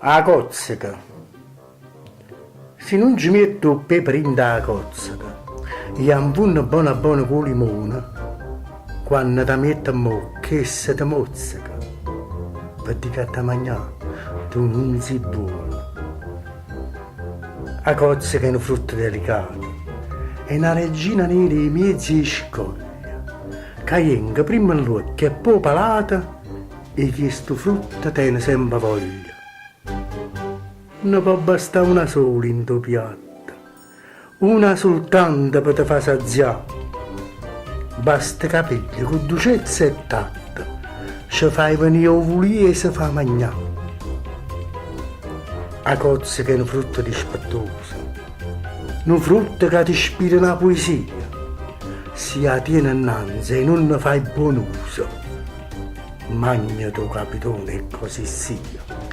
'A cozzeca. Si nun ce miette 'o ppepe dint' 'a cozzeca e 'a 'nfunne bona bona cu 'o limone, quanno t' 'a miette 'mmocca essa te mozzeca, pe' di' ca a t' 'a magnà tu nun si' buono. 'A cozzeca è nu frutto delicato, è na regina nera 'e miez' 'e scoglie, ca jenche primma ll'uocchie e po' 'o palato, 'E chistu frutto tene sempe voglia. Ne po' bastà una sola 'int' 'o piatto, una sultanto pe' te fa sazià. Basta ca piglie cu ducezza e tatto, ce fai venì 'o vulio 'e se fa magnà. 'A cozzeca è nu frutto dispettoso, nu frutto ca t'ispira na puisia, si 'a tiene 'nnanze e nun ne fai buon uso. Magnate 'o capitone e così sia.